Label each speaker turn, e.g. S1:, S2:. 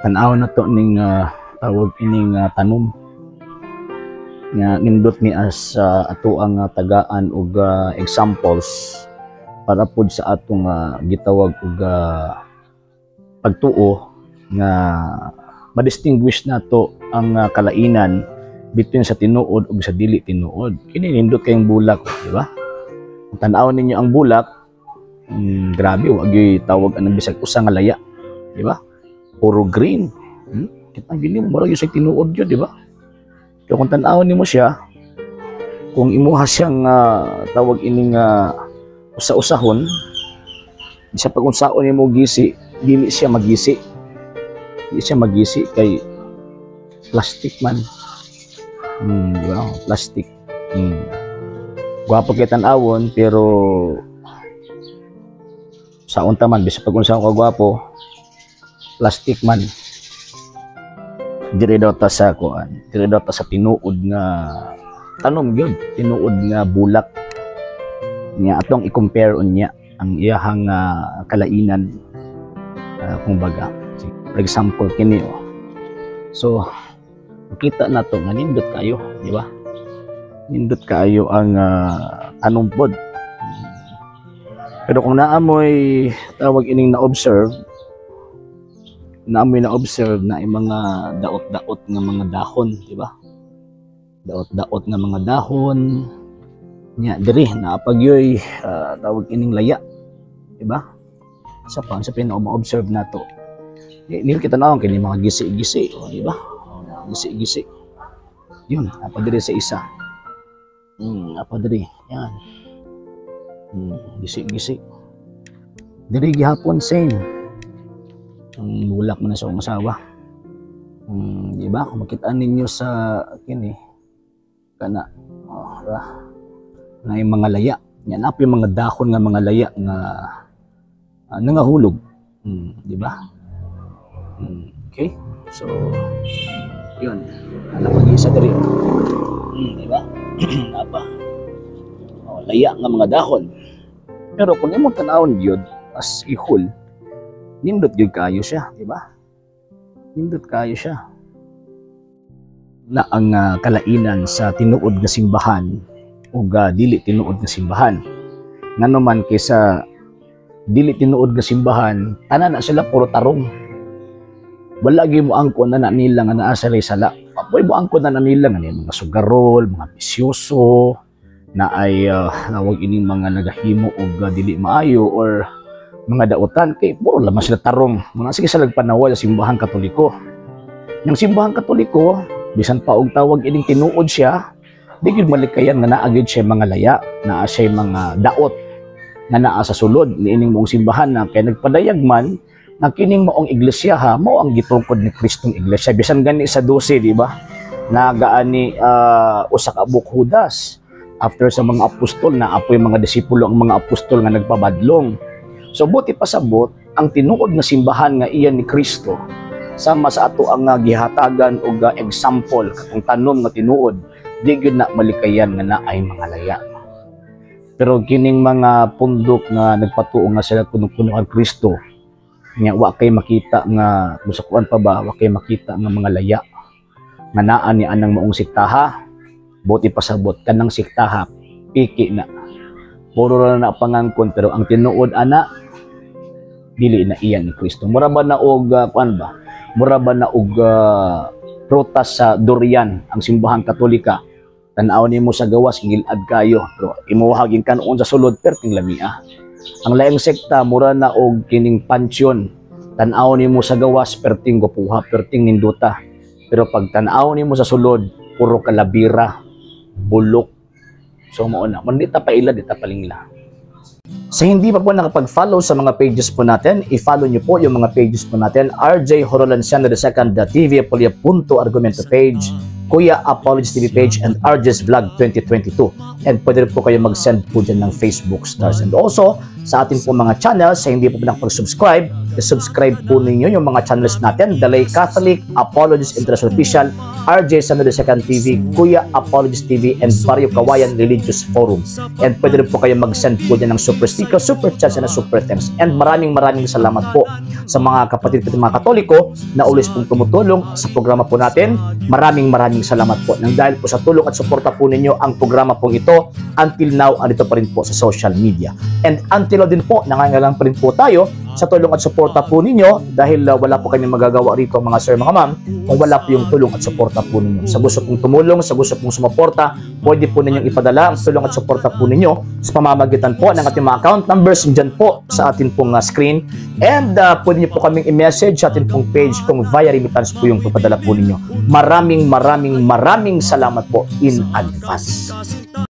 S1: Tanaw na to ning tawag ining tanom nga nindot ni as ato ang tagaan og examples para pod sa atong gitawag og pagtuo nga ma-distinguish nato ang kalainan between sa tinuod ug sa dili tinuod. Kini nindot kayong bulak, di ba? Kung tan-awon ninyo ang bulak, grabe, wa gyud tawag anang bisag usa nga laya, di ba? Puro green. Kita gini mo murag sa tinuod gyud, di ba? Pero kung tan-awon nimo siya, kung imuha siyang tawag ining usa-usahon, sa pag-unsaon nimo gisi, dili siya magisi. Dili siya magisi kay plastic man. Di ba? Plastic. Gwapo kay tan-awon, pero sa unta man bisag pag-unsaon ka gwapo, plastic man. Diri daw ta sa kuan, diri daw ta sa tinuod nga tanom gyud, tinuod nga bulak nga atong i-compare unya ang iyahang kalainan, kumbaga. For example, kini oh. So makita na to nga nindot kayo, di ba? Nindot kayo ang tanom pod. Pero kung naamoy tawag ining na-observe, naamoy na-observe na yung mga daot-daot nga mga dahon, di ba? Daot-daot nga mga dahon. Nya diri naapagyoy tawag ining laya, di ba? Sa pa sa pinaka ma-observe nato. Nil kita naon kini mga gisi-gisi, oh, di ba? Oh, gisi-gisi. Yun, apa diri sa isa. Apa diri. Yan. Gisi-gisi. Diri gihapon same. Ang bulak mo na sa akong asawa. Di ba? Kung makita ninyo sa kini kana, oh, ra na yung mga laya. Yan apa yung mga dahon nga mga laya nga nangahulog. Di ba? Okay? So yun. Ano pag isa diri. Di ba? Apa? Oh, laya nga mga dahon. Pero kung imong tan-awon gyud as a whole, nindot gyud kayo siya, di ba? Nindot kayo siya. Na ang kalainan sa tinuod nga simbahan ug dili tinuod nga simbahan. Ngano man kaysa dili tinuod nga simbahan, tanan na sila puro tarong. Wala gyud mo angkon na nila nga naa sila sala. Apoy mo angkon na nila nga mga sugarol, mga bisyoso, na ay nawag ining mga nagahimo og dili maayo or mga dautan kay puro laman sila tarong. Mga sige sa lagpanawa sa Simbahang Katoliko. Yang Simbahang Katoliko, bisan pa og tawag ining tinuod siya, di gyud malikayan nga naa gyud siya mga laya, naa siya mga daot nga naa sa sulod niining maong simbahan na kay nagpadayag man na kining maong iglesia ha, mao ang gitukod ni Kristong iglesia. Bisan gani sa 12, di ba? Nagaani usa ka buok Judas. After sa mga apostol na apoy mga disipulo ang mga apostol nga nagpabadlong. So buti pasabot ang tinuod nga simbahan nga iyan ni Kristo sama sa ato ang gihatagan og example katong tanom nga tinuod, di gyud na malikayan nga naay mga laya. Pero kining mga pundok nga nagpatuo nga sila kuno-kuno ang Kristo nya wa kay makita nga musakuan pa ba, wa kay makita nga mga laya nga naa ni anang maong siktaha. Buti pasabot kanang siktaha piki na, puro ra na pangangkon, pero ang tinuod ana dili na iyan ni Kristo. Mura ba na og kuan ba, mura ba na og prutas sa durian ang Simbahang Katolika? Tan-aw nimo sa gawas, gilad kayo, pero imuha ging kanon sa sulod, perting lamia. Ang laing sekta mura na og kining pansyon. Tan-aw nimo sa gawas, perting gwapuha, perting ninduta, pero pag tan-aw nimo sa sulod, puro kalabira, bulok. So mao na, man di ta paila, di ta palingla. Sa hindi pa po nakapag-follow sa mga pages po natin, i-follow nyo po yung mga pages po natin: RJ Horolanciano II, TV Apolia Punto Argumento page, Kuya Apologies TV page, and RJ's Vlog 2022. And pwede rin po kayo mag-send po dyan ng Facebook stars. And also, Sa ating po mga channels, sa hindi po nakapag-subscribe, subscribe po ninyo yung mga channels natin: The Lay Catholic, Apologist International Official, RJ Samuel Second TV, Kuya Apologist TV, and Barrio Kawayan Religious Forum. And pwede rin po kayo mag-send po dyan ng super sticker, super chat, and super thanks. And maraming maraming salamat po sa mga kapatid ko, mga Katoliko na always pong tumutulong sa programa po natin. Maraming maraming salamat po. Nang dahil po sa tulong at suporta po ninyo, ang programa pong ito until now andito pa rin po sa social media. And until now din po, nangangailangan pa rin po tayo sa tulong at suporta po ninyo dahil wala po kami magagawa rito, mga sir, mga ma'am, kung wala po yung tulong at suporta po ninyo. Sa gusto pong tumulong, sa gusto pong sumuporta, pwede po ninyong ipadala ang tulong at suporta po ninyo sa pamamagitan po ng ating mga account numbers dyan po sa atin pong screen. And pwede niyo po kaming i-message sa atin pong page kung via remittance po yung papadala po ninyo. Maraming maraming maraming salamat po in advance.